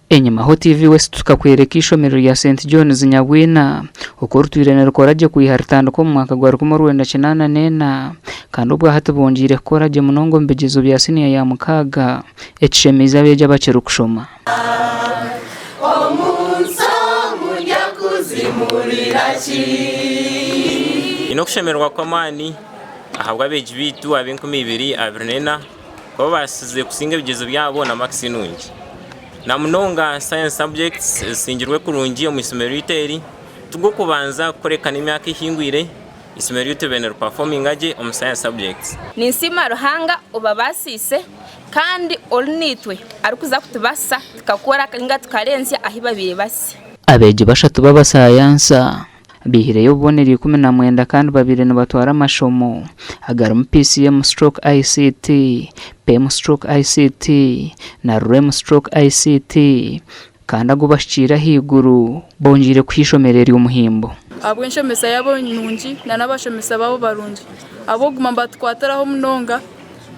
Enyimaho TV West tukakwereka eishomero rya St John's Nyabwina oku ritwire nirikora gye kwiha ritandika omu mwaka gwa 1984 kandi obwahati bongyeire kukora gye munonga omu bigyezo bya siniya ya mukaaga ekishemeize abeegi abakiri kushoma. Nyine okushemererwa kw'amaani ahabw'abeegi baitu ab'enkumi ibiri abiri n'ena kuba babaasize kusinga ebigyezo byabo na makisi nungi. Na munonga science subjects ezisingirwe kurungi omu ishomero ryaitu eri, tigw'okubanza kureka n'emyaka ehingwire eishomero ryaitu ribaire niripafominga gye omu science subjects. Ninsiima Ruhanga obabaasiise kandi ori naitwe arikuza kutubaasisa tukakora ninga tukarenzya ahu babaire basya. Abeegi bashatu b'abasayansa Baihireyo obubonero 19 kandi babaire nibatwara amashomo agarimu PCM stroke ICT, PEM stroke ICT na REM stroke ICT kandi agu bahikiire ahaiguru bongyeire kuha eishomero eri omuhimbo. Ahabw'enshomesa yaabo nungi na n'abashomesa baabo barungi ahabw'okuguma nibatukwatiraho munonga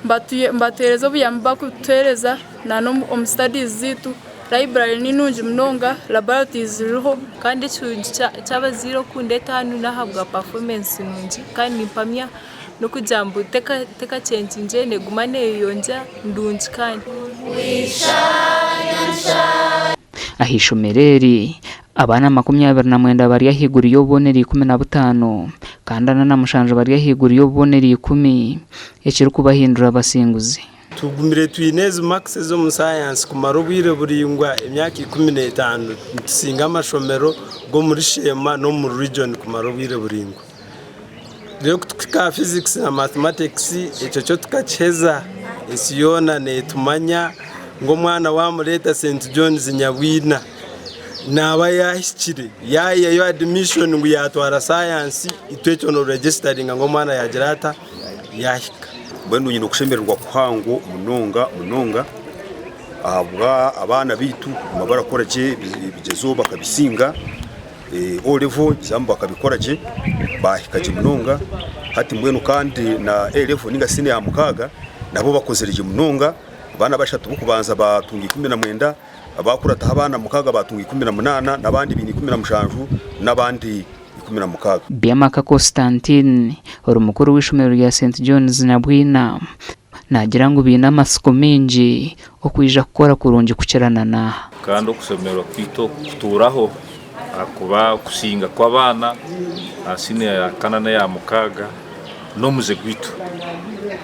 nibatuheereza obuyambi obu barikutuheereza na n'omu studies zaitu. Library ni nungi munonga, laboratories ziriho. Kandi ekirungi ky'abazaire okundeeta hanu n'ahabwa performance nungi kandi nimpamya n'okugira ngu tekachenjingire neguma neyeyongyera ndungi kandi. Aha ishomero eri, abaana 29 bari ahaiguru y'obubonero 15 kandi 47 bari ahaiguru y'obubonero ikumi ekirikubahindura abasinguzi. Tugumire twine ezi makisi ez'omu sayansi kumara obwire buraingwa emyaka 15 nitusinga amashomero g'omuri Sheema n'omuri region kumara obwire buraingwa. Reero kutukuhika aha physics na mathematics ekyo kyo tukakiheza ensi yoona netumanya ngu omwana wamureeta St John's Nyabwina naaba yahikire yayihayo admission ngu yatwara sayansi itwe ekyo noregisteringa ngu omwana yagira ata yahika. Mbwenu nyine okushemererwa kuhango munonga munonga ahabwa abaana baitu kuguma barakora gye ebigyezo bakabisinga, O level exam bakabikora gye bahika gye munonga hati mbwenu kandi na A level ninga siniya ya mukaaga nabo bakozire gye munonga abaana bashatu b'okubanza batunga 19, abakurataho abaana mukaaga batunga 18 n'abandi baine 17 n'abandi 16. Byamaka Constantine, ori mukuru w'eishomero rya St John's Nabwina, naagira ngu baine amatsiko maingi okwija kukora kurungi kukira na n'aha. Kandi okushemererwa kwaitu oku kutuuraho ahakuba okusinga kw'abaana aha siniya ya kana n'eya mukaaga n'omuze gwaitu.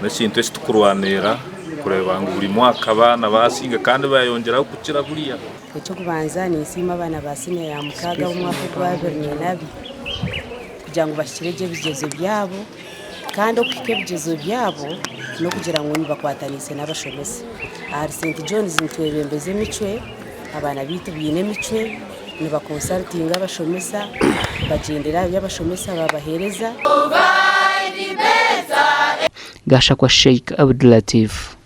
N'ekintu eki tukurwanirira kureeba ngu buri mwaka abaana baasinga kandi bayongyeraho kukira buriya. Eky'okubanza ninsiima abaana ba siniya ya mukaaga ab'omwaka ogwa 2022 kugira ngu bahikire gye ebigyezo byabo kandi okuhika ebigyezo byabo n'okugira ngu nibakwataniise n'abashomesa. Ahari St John's nitwebembeza emicwe, abaana baitu baine emicwe, nibakonsarutinga abashomesa, bagyendera aha bi abashomesa babaheereza. Gashakwa Sheik Abdulatif.